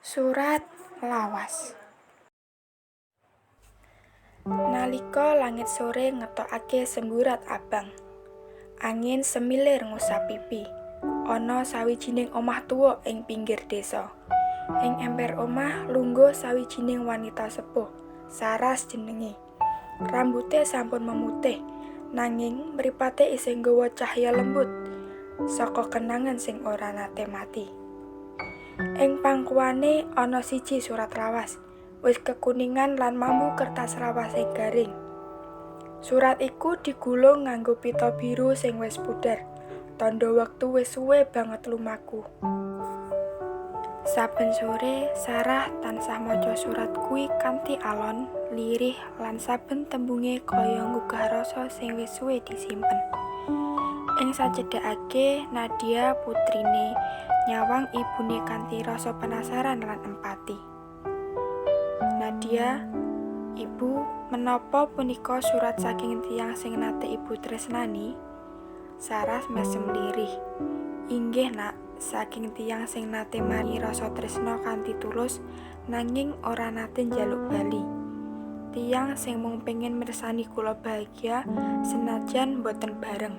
Surat lawas. Nalika langit sore ngetokake semburat abang. Angin semilir ngusap pipi. Ana sawijining omah tuwa ing pinggir desa. Ing emper omah lungguh sawijining wanita sepuh, Saras jenenge. Rambute sampun memutih, nanging mripate isih nggawa cahya lembut saka kenangan sing ora nate mati. Ing pangkuane ana siji surat lawas, wis kekuningan lan mambu kertas lawas sing garing. Surat iku digulung nganggo pita biru sing wis pudar, tandha wektu wis suwe banget lumaku. Saben sore, Sarah tansah maca surat kuwi kanthi alon, lirih lan saben tembunge kaya nggugah rasa sing wis suwe disimpen. Ing sacedhakake, Nadia putrine nyawang ibune kanthi rasa penasaran lan empati. Nadia, Ibu, menapa punika surat saking tiyang sing nate Ibu tresnani? Saras mesem lirih. Inggih, Nak, saking tiyang sing nate maringi rasa tresna kanthi tulus nanging ora nate njaluk bali. Tiyang sing mung pengin mirsani kula bahagia senajan boten bareng.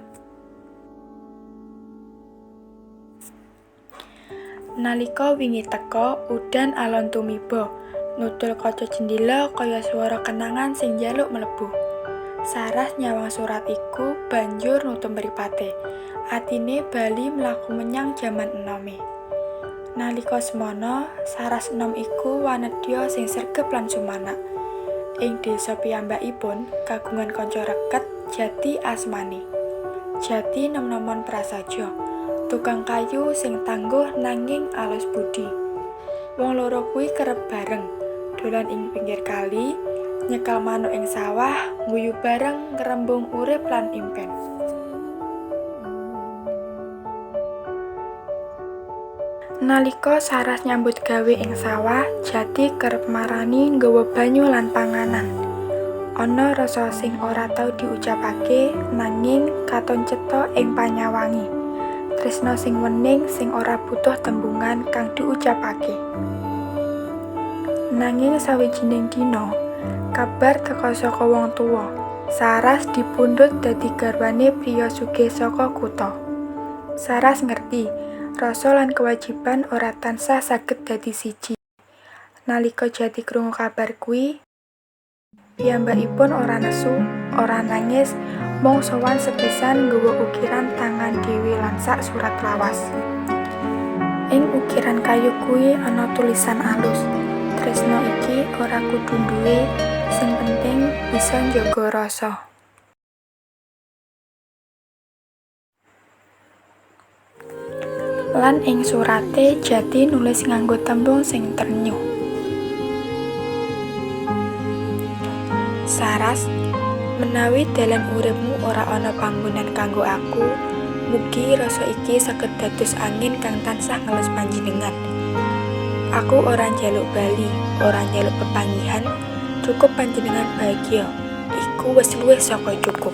Nalika wingi teka, udan alon tumiba, nutul kaca jendela kaya swara kenangan sing njaluk mlebu. Saras nyawang surat iku banjur nutup mripate. Atine bali mlaku menyang jaman enome. Nalika semana, Saras enom iku wanedya sing sregep lan sumanak. Ing desa piyambakipun kagungan kanca reket Jati asmane. Jati nom-nomon prasaja, tukang kayu sing tangguh nanging alus budi. Wong loro kuwi kerep bareng, dolan ing pinggir kali, nyekel manuk ing sawah, ngguyu bareng ngrembung urip lan impen. Nalika Saras nyambut gawe ing sawah, Jati kerep marani nggawa banyu lan panganan. Ana rasa sing ora tau diucapake nanging katon cetha ing panyawange. Tresna sing wening sing ora butuh tembungan kang diucapake. Nanging sawijining dina, kabar teka saka wong tuwa. Saras dipundhut dadi garwane priya sugih saka kutha. Saras ngerti, rasa lan kewajiban ora tansah saged dadi siji. Nalika Jati krungu kabar kuwi, piyambakipun ora nesu, ora nangis, mung sowan sepisan nggawa ukiran tangan dhewe lan sak surat lawas. Ing ukiran kayu kuwi ana tulisan alus, Tresna iki ora kudu duwe, sing penting bisa njaga rasa. Lan ing surate Jati nulis nganggo tembung sing trenyuh. Saras, menawi dalan uripmu ora ana panggonan kanggo aku, mugi rasa iki saged dados angin kang tansah ngelus panjenengan. Aku ora njaluk bali, ora njaluk pepanggihan, cukup panjenengan bahagia. Iku wis luwih saka cukup.